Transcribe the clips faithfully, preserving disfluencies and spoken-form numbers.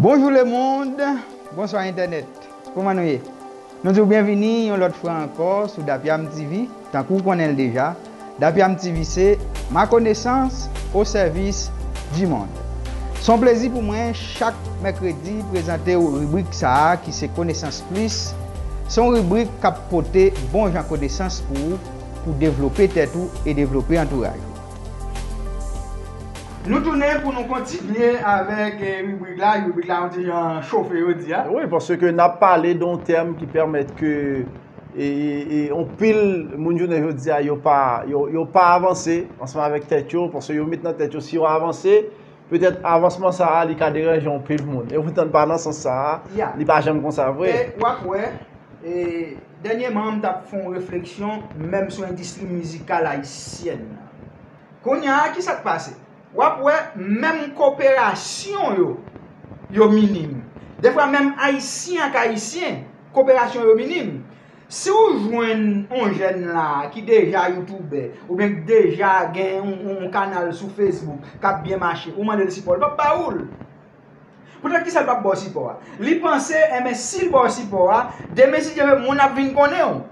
Bonjou lemonn, bonswa entènèt. Kòman nou ye? Nou di w byenvini yon lòt fwa ankò sou Dapyam T V. Tankou w konnen l deja, Dapyam T V se ma connaissance au service du monde. Se yon plezi pou mwen chak mèkredi prezante w ribrik sa a ki se Konesans Plis. Se yon ribrik k ap pote bon jan konesans pou ou, pou devlope tèt ou e devlope antouraj ou. Nou tounen pou nou kontinye avèk eh, ribrik la. Ribrik la yon ti jan chofe jodi a. Wi, paske n ap pale de yon tèm ki pèmèt ke e, e, e, yon pil moun jounen jodi a yo pa, yo, yo pa avanse ansanm avèk tèt yo, paske yo met nan tèt yo si yo avanse, petèt avansman sa a li ka deranje yon pil moun. E poutan pa nan sans sa a, li pa janm konsa vre. E w ap wè, e, dènyèman m t ap fè yon refleksyon menm sou endistri mizikal ayisyèn nan. Kounye a, ki sa k pase? W ap wè menm koperasyon yo, yo minim. Defwa menm ayisyen ak ayisyen, koperasyon yo minim. Si w jwenn yon jèn la ki deja youtubè, oubyen ki deja gen yon, yon, yon kanal sou Facebook k ap byen mache, ou mande l sipò, l p ap ba ou l. Poutèt kisa l p ap ba w sipò a? Li panse, enben, si l ba w sipò a, demen si Dye vle, moun ap vin konnen w.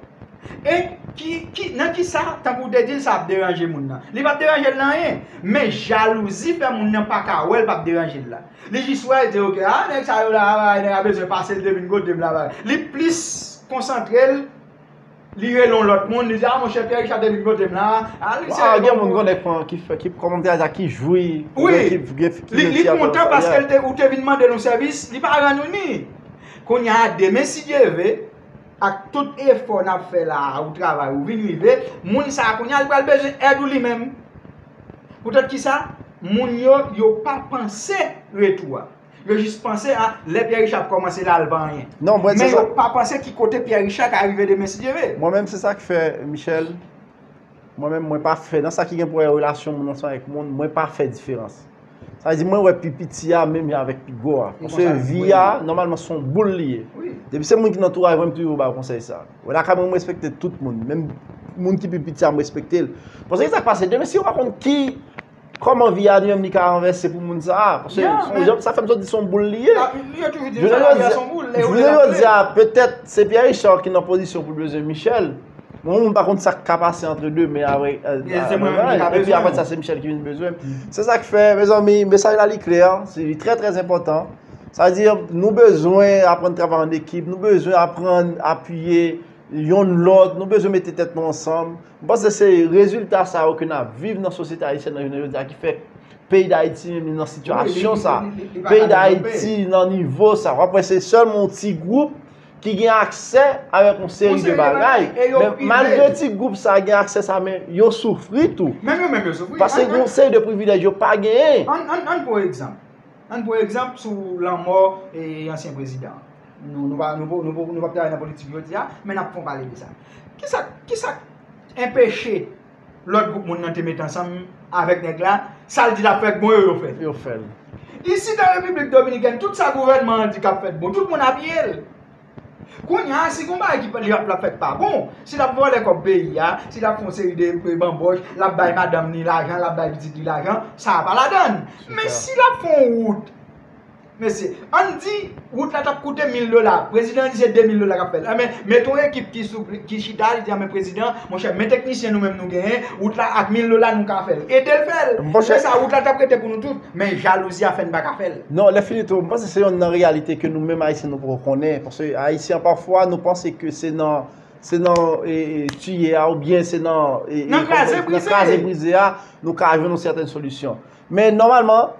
E ki, ki, nan kisa, tankou w te di l, sa ap deranje moun nan? Li p ap deranje l nan anyen. Men jalouzi fè moun nan pa ka wè l p ap deranje l la. Li jis wè, li di, "Ok, a, nèg sa yo la, a, nèg la bezwen pase l te vin kote m la." Li plis konsantre l, li rele yon lòt moun, li di, "A, monchè, Pierre Richard te vin kote m la." A, li se Wa, gen moun konnen k pran, ki fè, ki kòmantè a, ki jwi, Wi. Ki, ki, ki Li, li kontan paske l te, ou te vin mande l yon sèvis, li pa rann ou ni. Kounye a, demen, si Dye vle, ak tout efò n ap fè la a, ou travay, ou vin rive, moun sa a kounye a, li pral bezwen èd ou li menm. Poutèt kisa? Moun yo, yo pa panse retou a. Yo jis panse a lè Pierre Richard kòmanse la, l pa anyen. Non, mwen, se Men sa. Yo pa panse ki kote Pierre Richard ka rive demen, si Dye vle. Mwen menm, se sa k fè, Michel, mwen menm, mwen pa fè, nan sa ki gen pou wè relasyon moun ansanm avèk moun, mwen pa fè diferans. Sa vle di, mwen wè pi piti a menm jan avèk pi gwo a. E Paske konsa, vi wi. A, nòmalman, se yon boul li ye. Wi. Depi se moun ki nan antouraj mwen, m toujou ba yo konsèy sa. Wè lakay mwen, mwen respekte tout moun. Menm moun ki pi piti a, mwen respekte l. Paske sa k pase, demen, si yo pa konn ki, kòman vi a li menm li ka ranvèse pou moun sa a. Paske Ya, se yon men jan, sa fè m sot di se yon boul li ye. La, yo toujou di Jounen sa, la, jodi, se yon boul, e ou jounen lè jodi a, petèt, se Pierre Richard ki nan pozisyon pou l bezwen Michel. Mwen, mwen pa konn sa k ka pase antre demen avèk, eh, Bien, se mwen menm ki ka epi bezwen apre sa, ou. Se Michel ki vin bezwen. Mm. Se sa k fè, mezanmi, mesaj la li klè, se li trè, trè enpòtan. Sa vle di, nou bezwen aprann travay an ekip, nou bezwen aprann apiye yonn lòt, nou bezwen mete tèt nou ansanm. Mwen panse se rezilta sa yo ke n ap viv nan sosyete ayisyèn nan jounen jodi a ki fè peyi Dayiti menm li nan Wi, li, sitiyasyon li, sa. Li, li, li pa Peyi ka devlope. Dayiti nan nivo sa. W ap wè se sèlman yon ti gwoup ki gen aksè avèk yon seri Yon de seri de bagay. bagay, e yo Men prive. malgre ti gwoup sa gen aksè sa, men yo soufri tou. Menm yo menm yo soufri. Paske An, gen an, yon seri de privilèj yo pa genyen. Ann, ann, ann pran egzanp. Ann pran egzanp sou lanmò, e, ansyen prezidan. Nou, nou pa, nou, nou, nou p ap travay nan politik jodi a, men n ap fè yon pale de sa. Kisa, kisa k enpeche lòt gwoup moun nan te met ansanm avèk nèg la, sa l di l ap fè k bon yo, yo fè l. Yo fè l. Isi nan Repiblik Dominikèn, tout sa gouvènman an di k ap fè k bon, tout moun apiye l. Kounye a, si gon bagay ki pa- li ap, l ap fè k pa bon, si l ap vòlè kòb peyi a, si l ap fè yon seri de, de banbòch, l ap bay madanm ni lajan, l ap bay pitit li lajan, sa a pa ladan l. Men Sipè. Si l ap fè yon wout, mesye, ann di, wout la t ap koute mil dola, prezidan an di se de mil dola k ap fè l. Enben, mete yon ekip ki sou, ki chita, li di, "Enben, prezidan, monchè, men teknisyen nou menm nou genyen, wout la ak mil dola nou ka fè l." Ede l fè l. Monchè. Se sa, wout la t ap rete pou nou tout, men jalouzi a fè n pa ka fè l. Non, lè fini tou, m panse se yonn nan reyalite ke nou menm Ayisyen nou poko konnen. Paske Ayisyen, pafwa, nou panse ke se nan, se nan, e, e, tiye a, oubyen se nan, e, e, Nan kraze nan brize. kraze brize a, nou ka jwenn yon sèten solisyon. Men nòmalman,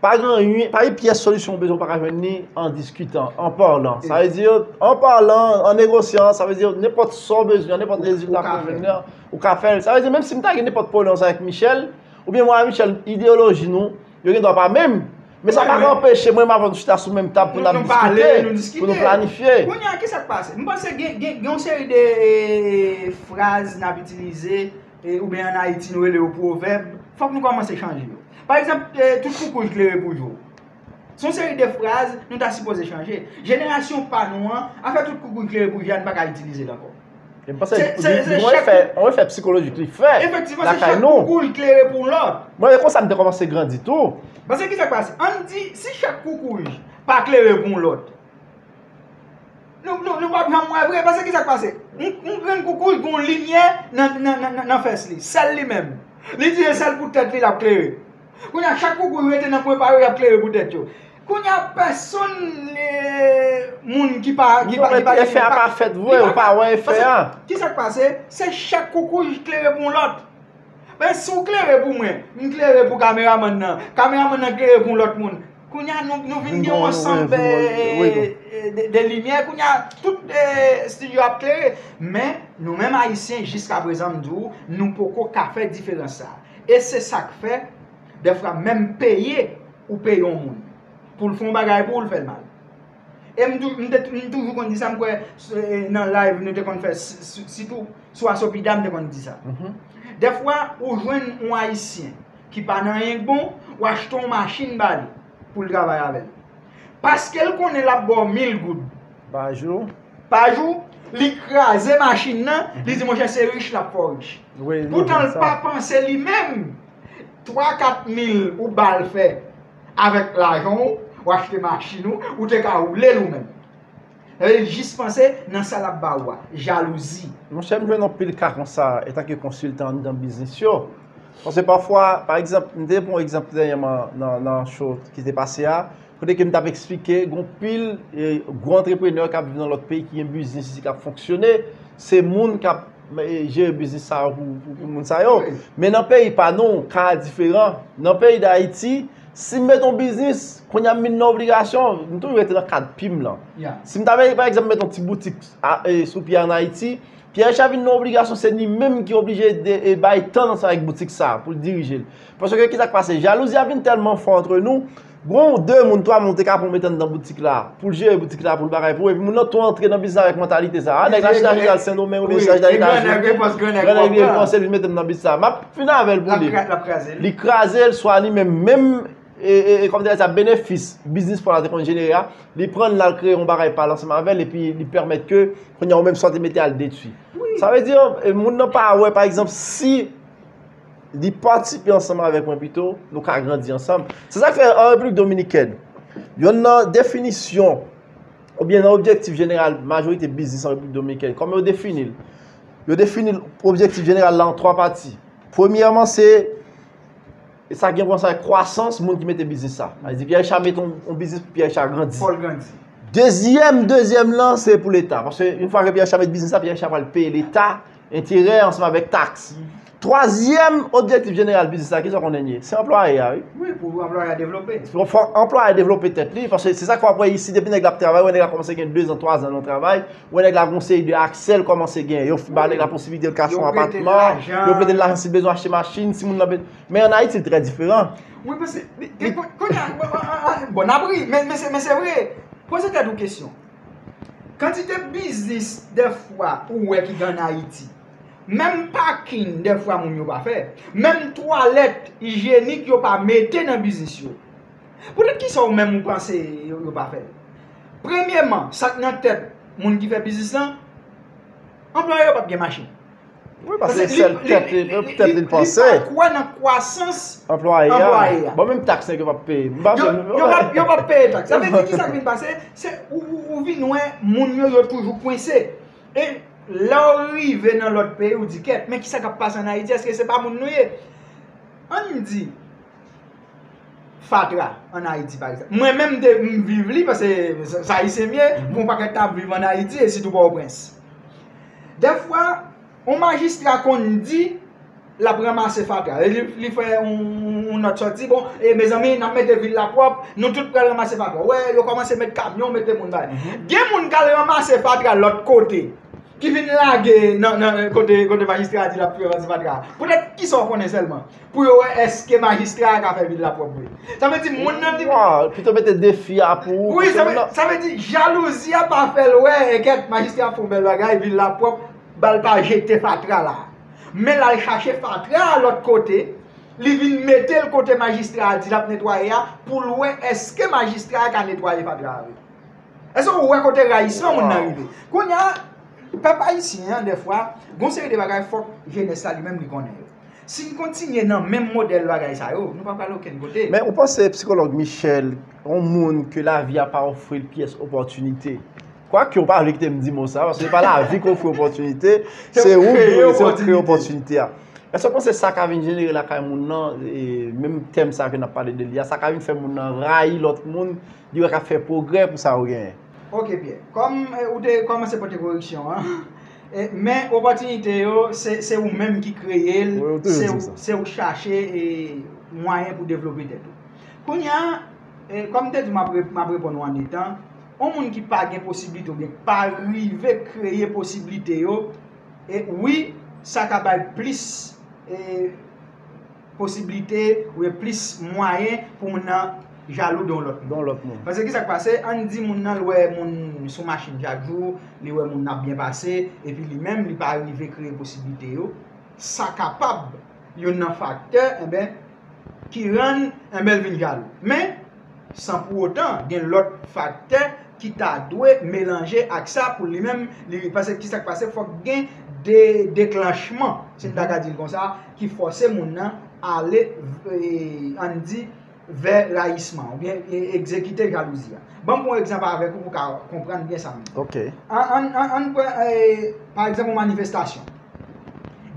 pa gen anyen, pa gen pyès solisyon ou bezwen ou pa ka jwenn li an diskitan, an palan. Sa vle di, an palan, an negosyan, sa vle di, nenpòt sa w bezwen, nenpòt Ou, rezilta ou ka pou w jwenn fè. Nan, ou ka fè l. Sa vle di, menm si m ta gen nenpòt pwoblèm sa avèk Michel, oubyen mwen avèk Michel, ideyoloji nou, yo gen dwa pa menm. Men sa Wi, pa ka men anpeche mwen m avè w chita sou menm tab pou Nou, n ap nou pale, diskite, nou pou nou diskite. planifye. Kounye a, kisa k pase? M panse gen, gen, gen yon seri de, e, fraz n ap itilize, e, oubyen ann Ayiti, nou rele yo pwovèb. Fòk nou kòmanse chanje yo. Pa egzanp, e, tout koukouy klere pou jou. Se yon seri de fraz nou ta sipoze chanje. Jenerasyon pa nou an, afè tout koukouy klere pou jou a, nou pa ka itilize l ankò. E m panse Se, se, se yon chak efè, yon efè psikolojik li fè Efektivman, se lakay chak nou. koukouy klere pou lòt. Mwen, e konsa m te kòmanse grandi tou. Paske kisa k pase? Ann di, si chak koukouy pa klere pou yon lòt. Nou, nou, nou p ap janm wè vre, paske ki sa k pase? Yon, yon grenn koukouy gen yon limyè nan, nan, nan, nan, nan fès li, sèl li menm. Li di se sèl pou tèt li l ap klere. Kounye a, chak koukouy rete nan kwen pa yo, y ap klere pou tèt yo. Kounye a, pèsonn, eh, moun ki pa, ki pa, ki pa gen efè a pa fèt vre, ou pa wè efè a. Ki sa k pase? Se chak koukouy klere pou yon lòt. Men si w klere pou mwen, m klere pou kameramann nan, kameramann nan klere pou yon lòt moun. Kounye a, nou, nou vin gen yon ansanm, eh, de, de limyè. Kounye a, tout, eh, estidyo ap klere. Men, nou menm Ayisyen, jiskaprezan, m di w, nou poko ka fè diferans sa. E se sa k fè, dèfwa, menm peye, ou peye yon moun pou l fè yon bagay pou ou, l fè l mal. E m tou-, m te, m toujou konn di sa, m kwè, eh, nan live nou te konn fè, si-, si-, sitou sou Asopida, m te konn di sa. Dèfwa, ou jwenn yon Ayisyen ki pa nan anyen k bon, ou achte yon machin ba li pou l travay avè l. Paske l konnen l ap ba w mil goud pa jou, li kraze machin nan, li di, monchè, se rich l ap fè w rich. Poutan, l pa panse li menm, twa, kat mil ou ba l fè avèk lajan w, ou achte machin ou, ou te ka woule l ou menm. Sa vle di, jis panse nan sa l ap ba ou a. Jalouzi. Monchè, m jwenn anpil ka konsa, etanke konsiltan anndan biznis yo. Paske pafwa, pa egzanp, m te pran yon egzanp dènyèman nan, nan show ki te pase a, kote ke m t ap eksplike, gen anpil, eh, gwo antreprenè k ap viv nan lòt peyi ki gen biznis isi k ap fonksyone, se moun k ap, eh, jere biznis sa yo pou, pou, pou moun sa yo. Men nan peyi pa nou, ka a diferan. Nan peyi Dayiti, si m mete yon biznis, kounye a m vin nan obligasyon, m toujou rete nan kad pi m lan. Si m ta, pa egzanp, mete yon ti boutik a, eh, sou pye ann Ayiti, Pierre Richard vin nan obligasyon, se li menm ki oblije de, e, bay tan ansanm avèk boutik sa a pou l dirije l. Paske ki sa k pase? Jalouzi a vin tèlman fò antre nou, gon de moun, twa moun te ka pran mete anndan boutik la, pou l jere boutik la, pou l bagay pou ou, epi moun nan tou antre nan biznis avèk mantalite sa a. Ah, nèg la chita, chita al Sendomeng, oubyen chita, chita al Etazini. Gran nèg, gran nèg, gran nèg, gran nèg li panse li mete m nan biznis sa. M ap fin avè l pou li. L ap kraze l. Li kraze l, swa li menm, menm, e, e, e, kòm te di sa, benefis biznis pa l la te konn jenere a, li pran l, l al kreye yon bagay pa l ansanm avè l, epi li pèmèt ke, kounye a, ou menm sa w te mete a, l detwi. Sa vle di, e, moun nan pa wè, pa egzanp, si li patisipe ansanm avèk mwen pito, nou ka grandi ansanm. Se sa k fè an Repiblik Dominikèn, yonn nan definisyon, oubyen nan objektif jeneral majorite biznis an Repiblik Dominikèn, kòman yo defini l? Yo defini l, objektif jeneral la, an twa pati. Premyèman, se E sa gen pou sa kwasans moun ki mete biznis sa. Sa vle di Pierre Richard mete yon, yon biznis pou Pierre Richard grandi. Fò l grandi. Dezyèm, dezyèm lan, se pou Leta. Paske yon fwa ke Pierre Richard mete biznis sa, Pierre Richard pral peye Leta enterè ansanm avèk taks. Twazyèm objektif jeneral biznis la, ki sa w konnen l ye? Se anplwaye a, wi. Wi, pou anplwaye a devlope. Fò, fò anplwaye a devlope tèt li, paske se sa k w ap wè isi, depi nèg la ap travay, ou wè nèg la kòmanse gen dezan, twazan nan travay, ou wè nèg la gon seri de aksè l kòmanse gen. Yo ba nèg la posibilite l ka achte yon apatman, yo prete l lajan si l bezwen achte machin, si moun nan bezwen Men ann Ayiti, l trè diferan. Wi, paske, li, li, kounye a, bon, n ap ri, men, men se, men se vre. Poze tèt ou kesyon. Kantite biznis, dèfwa, ou wè ki gen ann Ayiti. Menm pakin, dèfwa, moun yo pa fè. Menm twalèt ijyenik, yo pa mete nan biznis yo. Poutèt kisa ou menm ou panse yo, yo pa fè l? Premyèman, sa k nan tèt moun ki fè biznis lan, anplwaye yo p ap gen machin. Wi, paske se sèl tèt li, tèt li l panse. Li pa kwè nan kwasans anplwaye a. Bon, menm taks nèg yo p ap peye. Yo p ap, yo p ap peye taks. Sa vle di ki sa k vin pase? Se ou, ou, ou vin wè moun yo, yo toujou kwense. E lè w rive nan lòt peyi, ou di, kèt, men ki sa k ap pase ann Ayiti? Èske se pa moun nou ye? Ann di, fatra ann Ayiti, pa egzanp. Mwen menm, m te, m viv li, paske sa, sa Ayisyen m ye, gon pakèt t ap viv ann Ayiti, e sitou Pòtoprens. Dèfwa, yon majistra konn di l ap ranmase fatra. E li, li fè yon, yon nòt sòti, bon, e mezanmi, n ap mete vil la pwòp, nou tout pral ranmase fatra. Wè, yo kòmanse met kamyon, mete moun bay. Gen moun k al ranmase fatra lòt kote, ki vin lage nan, nan kote, kote majistra a di l ap ranmase fatra. Poutèt kisa w konnen sèlman? Pou yo wè èske majistra a ka fè vil la pwòp vre. Sa vle di moun nan li. Waw, pito mete defi a pou ou. Wi, sa vle, sa vle di jalouzi a pa fè l wè, enkèt, majistra ap fè yon bèl bagay, vil la pwòp, ba l pa jete fatra la. Men l al chache fatra a lòt kote, li vin mete l kote majistra a di l ap netwaye a, pou l wè èske majistra a ka netwaye fatra a vre. Èske ou wè kote rayisman moun nan rive? Kounye a, pèp ayisyen an, dèfwa, gon seri de bagay fòk jenès la li menm li konnen yo. Si n kontinye nan menm modèl bagay sa yo, nou pa pral okenn kote. Men ou panse psikològ Michel, yon moun ke lavi a pa ofri l pyès opòtinite? Kwake ou pa vle kite m di mo sa, paske se pa lavi k ofri opòtinite, se ou ki se ou kreye opòtinite a. Èske w panse sa ka vin jenere lakay moun nan, e, menm tèm sa ke n ap pale de li a, sa ka vin fè moun nan rayi lòt moun, li wè k ap fè pwogrè pou sa yo genyen? Ok, Pierre. Kòm eh, ou te kòmanse pote koreksyon an, eh, men opòtinite yo, se se ou menm ki kreye l, se ou chache eh, mwayen pou devlope tèt ou. Kounye a, eh, kòm m te di, m ap reponn ou an etan, yon moun ki pa gen posiblite oubyen ki pa rive kreye posiblite yo, e wi, sa ka bay plis eh, posiblite oubyen plis mwayen pou moun nan jalou de yon lòt moun. Don lòt moun. Paske kisa k pase? Ann di moun nan l wè moun sou machin chak jou, li wè moun nan ap byen pase, epi li menm li pa rive kreye posiblite yo. Sa kapab youn nan faktè enben ki rann enben l vin jalou. Men, san pou otan gen lòt faktè ki ta dwe melanje ak sa pou li menm li paske kisa k pase, fòk gen de deklanchman, si n ta ka di l konsa, ki fòse moun nan ale eh, ann di vè rayisman oubyen eh, egzekite jalouzi a. Ban m pran yon egzanp avèk ou pou w ka konprann byen sa m di. Ok. Ann ann ann pran eh, pa egzanp yon manifestasyon.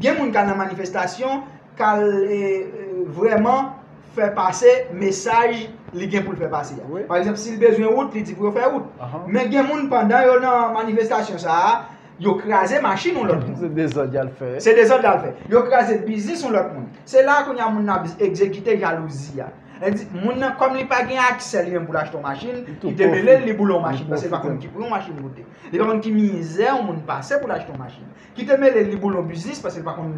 Gen moun k al nan manifestasyon k al eh, eh, vrèman fè pase mesaj li gen pou l fè pase a. Pa egzanp, si l bezwen wout, li di pou yo fè wout. Men gen moun pandan yo nan manifestasyon sa a, yo kraze machin yon lòt moun. Se dezòd y al fè. Se dezòd y al fè. Yo kraze biznis yon lòt moun. Se la kounye a moun nan ap egzekite jalouzi a. Li di, moun nan, kòm li pa gen aksè li menm pou l achte yon machin, li te mele l, li boule yon machin, paske li pa konn ki pri yon machin koute. Li pa konn ki mizè yon moun pase pou l achte yon machin. Ki te mele l, li boule yon biznis, paske li pa konn,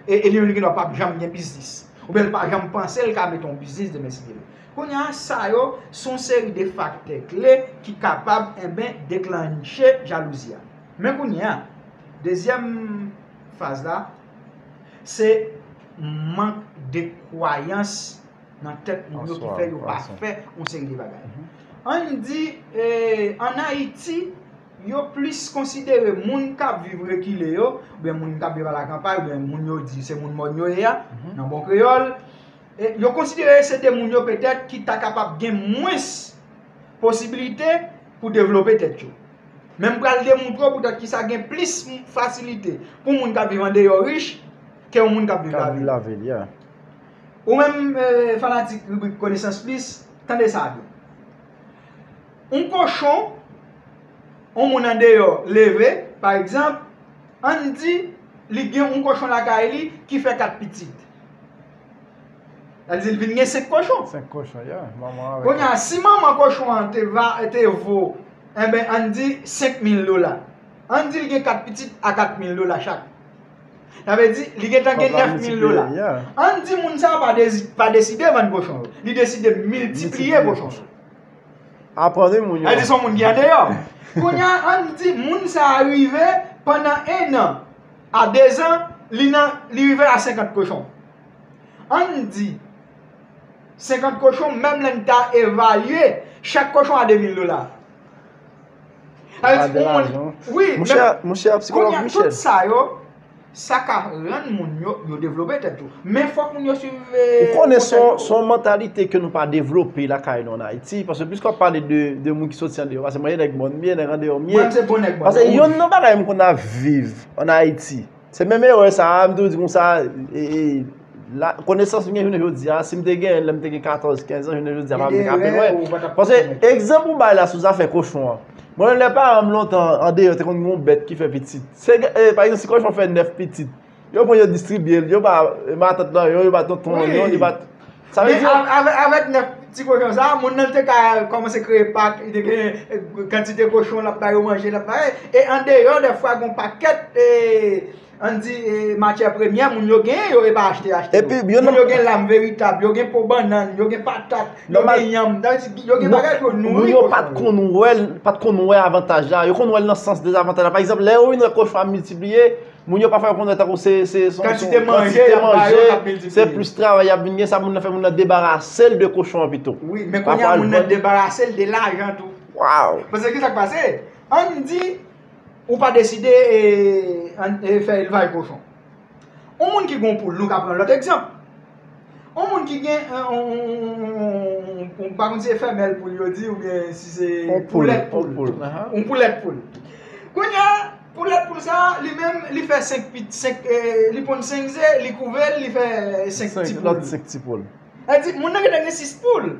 e, e li menm li gendwa p ap janm gen biznis. Oubyen li pa janm panse l ka mete yon biznis demen si Dye vle. Kounye a, sa yo, se yon seri de faktè kle ki kapab, enben, deklanche jalouzi a. Men kounye a, dezyèm faz la, se mank de kwayans nan tèt moun yo ki fè yo pa fè yon seri de bagay. Ann di, eh, ann Ayiti, yo plis konsidere moun k ap viv rekile yo, oubyen moun k ap viv alakanpay, oubyen moun yo di se moun mòn yo ye a, nan bon kreyòl, eh, yo konsidere se de moun yo petèt ki ta kapab gen mwens posiblite pou devlope tèt yo. Men m pral demontre w poutèt kisa gen plis fasilite pou moun k ap viv andeyò rich ke yon moun k ap viv lavil. Ou menm, eh, fanatik ribrik Konesans Plis, tande sa byen. Yon kochon, yon moun andeyò leve, pa egzanp, ann di li gen yon kochon lakay li ki fè kat pitit. Sa vle di l vin gen senk kochon. Senk kochon, yeah. Manman avèk. Kounye a, si manman kochon an te va, te vo, enben, ann di senk mil dola. Ann di l gen kat pitit a kat mil dola chak. Sa vle di, li gentan gen nèf mil dola. Ann di moun sa a pa, pa deside vann kochon yo. Li deside miltipliye kochon yo. Aprann wi moun yo. Sa vle di se yon moun ki andeyò. Kounye a, ann di moun sa a rive pandan en an a dezan, li nan, li rive a senkant kochon. Ann di, senkant kochon, menm lè n ta evalye chak kochon a de mil dola. Sa vle di, yon moun, wi, monchè, psikològ Michel. Tout sa yo, sa ka rann moun yo, yo devlope tèt yo. Men fòk moun yo swiv. Ou konnen se yon mantalite ke nou pa devlope lakay nou ann Ayiti. Paske piske w ap pale de, de moun ki soti andeyò, paske mwen, nèg mòn m ye, nèg andeyò m ye. Mwen, se bon nèg mòn. Paske yonn nan bagay m konn ap viv ann Ayiti, se menm erè sa a, m toujou di konsa, e, e, la, konesans m gen jounen jodi a, si m te genyen l lè m te gen katòz, kenz an, jounen jodi a, m pa vle ka pi lwen. Paske, egzanp ou bay la sou zafè kochon an. Mwen menm, lè paran m lontan, andeyò, te konn gen yon bèt ki fè pitit. Se, e, pa egzanp, si kochon fè nèf pitit, yo pran yo distribye l, yo ba, e, matant lan, yo, yo ba tonton an, yo, li ba. Sa vle di. Men avèk, avèk nèf ti kochon sa a, moun nan te ka kòmanse kreye pak, li te gen, e, kantite kochon l ap ba yo manje, l ap ba, e andeyò dèfwa gen yon pakèt, e, ann di, e, matyè premyè, moun yo genyen yo, e pa achte, achte yo. Epi, yo, moun yo gen lam veritab, yo gen po bannann, yo gen patat, yo gen yanm, sa vle di, yo gen bagay pou yo nouri kochon yo. Moun yo pa t konn wè l, pa t konn wè avantaj la, yo konn wè l nan sans dezavantaj la. Pa egzanp, lè yo vin wè kochon ap miltipliye, moun yo pafwa yo konn wè tankou se, se, se, se kantite manje y ap ba yo k ap miltipliye. Se plis travay y ap vin gen, sa moun nan fè moun nan debarase l de kochon an pito. Wi, men kounye a moun nan debarase l de lajan tou. Wow! Paske kisa k pase? Ann di, ou pa deside e, e fè elvaj kochon. Yon moun ki gen yon poul, nou ka pran lòt egzanp. Yon moun ki gen, eh, yon, yon, yon, yon, yon, yon, m pa konn si se femelle poule yo di, oubyen si se Yon poul, poulèt yon poule. Poul, ahan. Yon poulèt poule. Kounye a, poulèt poule sa, li menm, li fè senk pit, senk, eh, li ponn senk ze, li kouve l, li fè senk ti Senk, poul. Lòt senk ti poul. Sa vle di, moun nan gentan gen sis poul.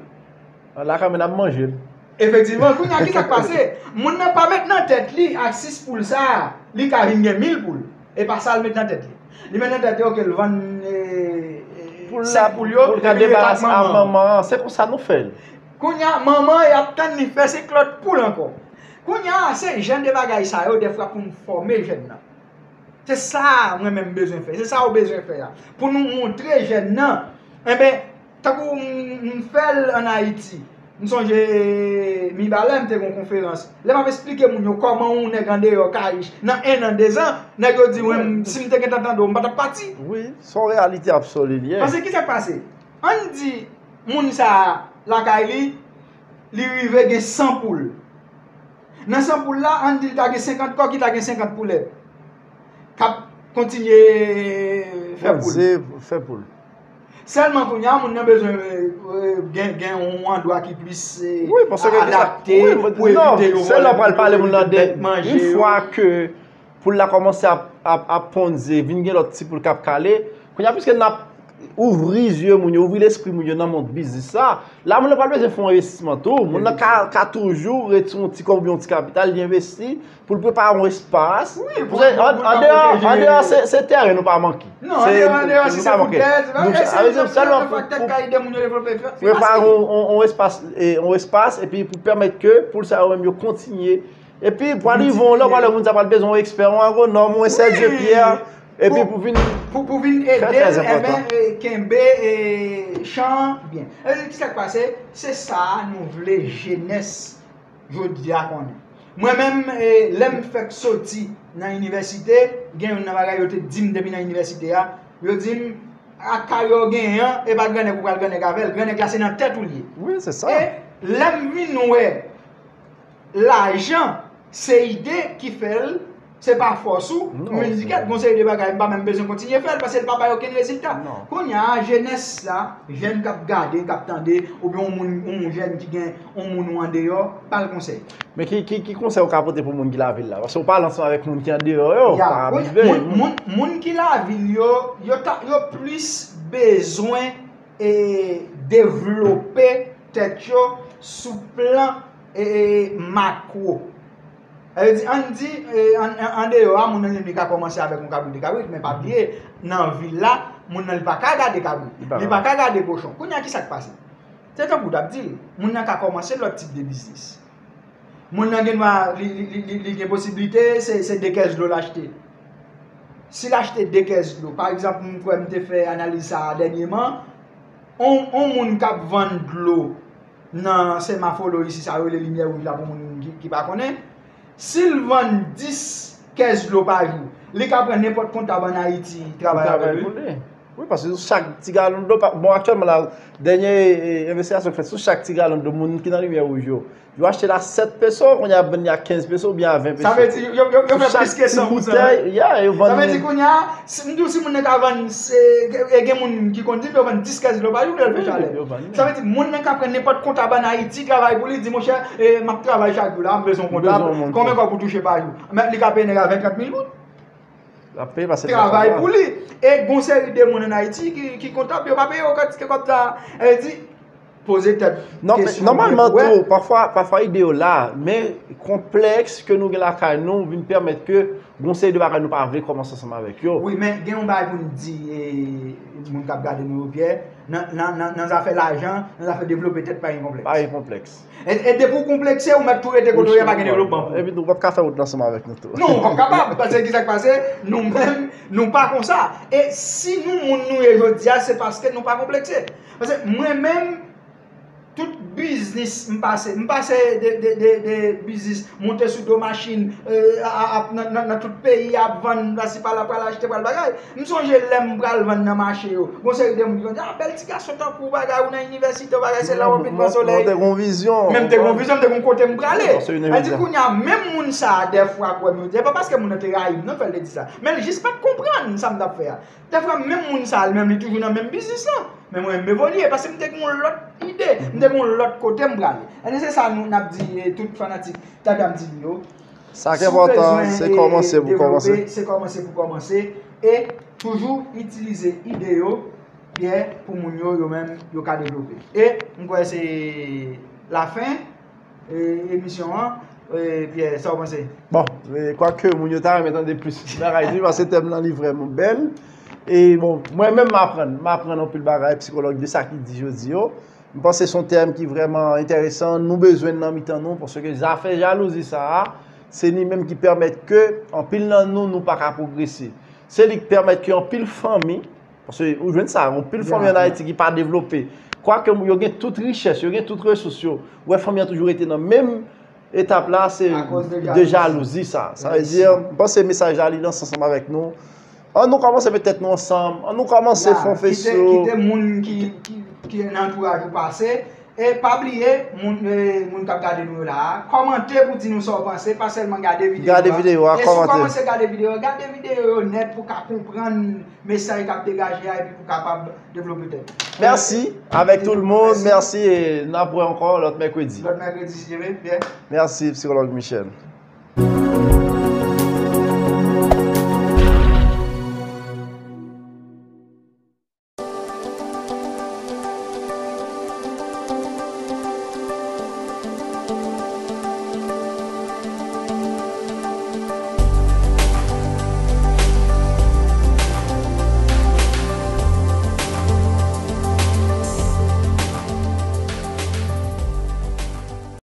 Lakay mwen ap manje l. Efektivman, kounye a, ki sa k pase? Moun nan pa met nan tèt li, ak sis poul sa a, li ka vin gen mil poul. E pa sa l met nan tèt li. Li met nan tèt li, oke, l vann, eh, eh, Poul la, senk poul yo, pou l ka epi li ret ak debarase a manman. Manman an. Se konsa nou fè l. Kounye a, manman an, y ap tann li fè senk lòt poul ankò. Kounye a, se jan de bagay sa yo, dèfwa pou n fòme jèn nan. Se sa mwen menm bezwen fè. Se sa ou bezwen fè a. Pou nou montre jèn nan. Enben, tankou m, m fè l ann Ayiti. M sonje, eh, Mibalè, m te gen yon konferans. Lè m ap esplike moun yo kòman yon nèg andeyò ka riche nan en an, dezan, nèg yo di, mwen, si m te gentan tande w, m pa t ap pati. Wi, se yon reyalite absoli li ye. Paske ki sa k pase? Ann di, moun sa a, lakay li, li rive gen san poul. Nan san poul la, ann di l ta gen senkant kòk, li ta gen senkant poulèt k ap kontinye fè poul. Ze, fè poul. Sèlman kounye a, moun nan bezwen, eh, eh, gen, gen yon andwa ki plis, eh, Wi, paske gen sa- adapte wi, men pou non, evite yo se lè w vòlè pral pale yo, moun nan de, evite bèt manje yon yo. Fwa ke poul la kòmanse ap, ap, ap ponn ze, vin gen lòt ti poul k ap kale. Kounye a, piske n ap ouvri zye moun yo, ouvri lespri moun yo nan mond biznis sa, la moun nan pral bezwen fè yon envestisman tou. Moun nan ka, ka toujou retire yon ti kòb oubyen yon ti kapital, li envesti pou l prepare yon espas. Wi, pou- Paske an- pou- pou andeyò, pwoteje- andeyò, se, se teren nou pa manke. Non, andeyò, andeyò, si se pou tèt, Nou- e se ah, wi, yon sèlman fak tèt pou- ka ede moun yo devlope fi- Prepare finanse. yon, yon, yon espas, e, yon espas, epi pou pèmèt ke poul sa yo menm yo kontinye. Epi pou Kontinye. Rive yon lè, ou pral wè moun sa pral bezwen yon ekspè, yon agwonòm, yon Serge Wi. Pierre, epi Pou- pou vin Pou, pou vin ede Trè, trè l, enben, enpòtan. eh, kenbe, eh, chan byen. E ki sa k pase? Se sa nou vle jenès jodi a konnen. Mwen menm, eh, lè m fèk soti nan inivèsite, gen youn nan bagay yo te di m depi nan inivèsite a, yo di m, ak kay ou genyen an, e pa grannèg ou pral grannèg avè l, grannèg la se nan tèt ou l ye. Wi, se sa. E lè m vin wè lajan, se ide ki fè l, se pa fòs ou, Non, mwen di kèt, gon seri de bagay, m pa menm bezwen kontinye fè l, paske l pa bay okenn rezilta. Non. Kounye a, jenès la, jèn k ap gade, k ap tande, oubyen yon moun, yon jèn ki gen yon moun ou andeyò, ba l konsèy. Men ki, ki, ki konsèy ou ka pote pou moun ki lavil la? Paske ou pale ansanm avèk moun ki andeyò yo, Ya, pa moun, rive. moun, moun, moun ki lavil yo, yo, ta, yo plis bezwen e devlope tèt yo sou plan e, e, makwo. Sa vle di, ann di, e, an, an, andeyò a, moun nan li menm li ka kòmanse avèk yon kabrit, de kabrit, men pa bliye, nan vil la, moun nan li pa ka gade kabrit, Li pa li ka. Pa ka gade kochon. Kounye a, ki sa k pase? Se tankou w t ap di l, moun nan ka kòmanse lòt tip de biznis. Moun nan gen dwa, li, li, li, li, li gen posiblite, se, se de kès dlo l achte. Si l achte de kès dlo, pa egzanp, m kwè m te fè analiz sa a dènyèman, on, on moun k ap vann dlo nan Semafolo isi, sa yo rele limyè wouj la pou moun ki, ki pa konnen, si l vann dis kès dlo pa jou, li ka pran nenpòt kontab ann Ayiti travay avè l, wi. Wi, paske sou chak ti galon dlo, pa- bon, aktyèlman la, dènye, e, envestigasyon k fèt, sou chak ti galon dlo, moun ki nan limyè wouj yo, yo achte l a sèt peso, kounye a y ap vann li a kenz peso oubyen a ven peso. Sa vle di, yo, yo, yo fè plis ke san pou san. Bouteille, yeah, yo vann Sa vle li. Di, kounye a, si, m di w, si moun nan ka vann, se, e gen moun ki konn di m yo vann dis kès dlo pa jou pou yo al fè Wi, chalè. Yo vann li. Sa vle di, moun nan ka pran nenpòt kontab ann Ayiti, travay pou li, di, monchè, e, m ap travay chak jou la, m bezwen yon M bezwen kontab, yon konbyen kontab. Kòb ou touche pa jou? Mèt li ka peye nèg la ven trant mil goud. L ap peye paske Travay pou li. E gon seri de moun ann Ayiti ki, ki kontab, yo pa peye yo kantite kòb sa. E di, poze tèt Non, men kesyon, nòmalman pou wè. Tou, pafwa, pafwa ide yo la, men konplèks ke nou gen lakay nou vin pèmèt ke gon seri de bagay nou pa vle kòmanse ansanm avèk yo. Wi, men gen yon bagay pou n di, e, moun k ap gade nou yo, Pyè, nan, nan, nan, nan zafè lajan, nan zafè devlope tèt, pa gen konplèks. Pa gen konplèks. E, e depi w konplekse, ou mèt tou rete kote w ye, pa gen devlopman pou ou. Epi nou p ap ka fè wout la ansanm avèk nou tou. Non, w p ap kapab, paske ki sa k pase, nou menm, nou pa konsa. E si nou moun nou ye jodi a, se paske nou pa konplekse. Paske mwen menm, tout biznis m pase. M pase de, de, de, de biznis, monte sou do machin, euh, a, a, a, nan, nan, nan tout peyi, ap vann, pase pa la, pral achte, pral bagay. M sonje lè m pral vann nan mache yo. Gon seri de moun ki konn di, "Ah, bèl ti gason tankou w, bagay, ou nan inivèsite, w bagay, se la w ap vin pran solèy." Mwen te gon vizyon. Men m te gon vizyon, m te gon kote m prale. Sa di kounye a, menm moun sa a, dèfwa, kwè m, yo di, e pa paske moun nan te rayi m, non, fè l te di sa. Men l jis pa t konprann sa m t ap fè a. Dèfwa, menm moun sa a, li menm, li toujou nan menm biznis lan. Men mwen, m evolye, paske m te gen yon lòt ide, m te gen yon lòt kote m prale. E se sa nou, n ap di, eh, tout fanatik Tandem T V yo. Sa ki enpòtan, se kòmanse pou kòmanse. Si w bezwen, eh, devlope, se kòmanse pou kòmanse. E toujou itilize ide yo, Pyè, pou moun yo, yo menm, yo ka devlope. E m kwè se lafen, eh, emisyon an. Eh, Pyè, sa w panse? Bon, eh, kwake moun yo ta renmen tande plis bagay di, paske tèm nan li vrèman bèl. E bon, mwen menm m aprann, m aprann anpil bagay psikològ de sa ki di jodi yo. M panse se yon tèm ki vrèman enteresan, nou bezwen l nan mitan nou, paske zafè jalouzi sa a, se li menm ki pèmèt ke anpil nan nou, nou pa ka pwogrese. Se li ki pèmèt ke anpil fanmi, paske ou jwenn sa, anpil fanmi ann Ayiti ki pa devlope. Kwake yo gen tout richès, yo gen tout resous yo, ou wè fanmi an toujou rete nan menm etap la, se de jalouzi sa. Sa vle di, m panse mesaj la li lanse ansanm avèk nou. An nou kòmanse met tèt nou ansanm, an nou kòmanse fè yon feso. Kite moun ki, ki, ki nan antouraj ou pase. E pa bliye, moun, eh, moun k ap gade nou yo la a, kòmante pou di nou sa w panse, pa sèlman gade videyo a. Gade videyo a, kòmante. E si w kòmanse gade videyo a, gade videyo yo nèt pou w ka konprann mesaj k ap degaje a epi pou w kapab devlope tèt ou. Mèsi avèk tout moun, mèsi, e n ap wè ankò lòt mèkredi. Lòt mèkredi, si Dye vle, byen. Mèsi, psikològ Michel.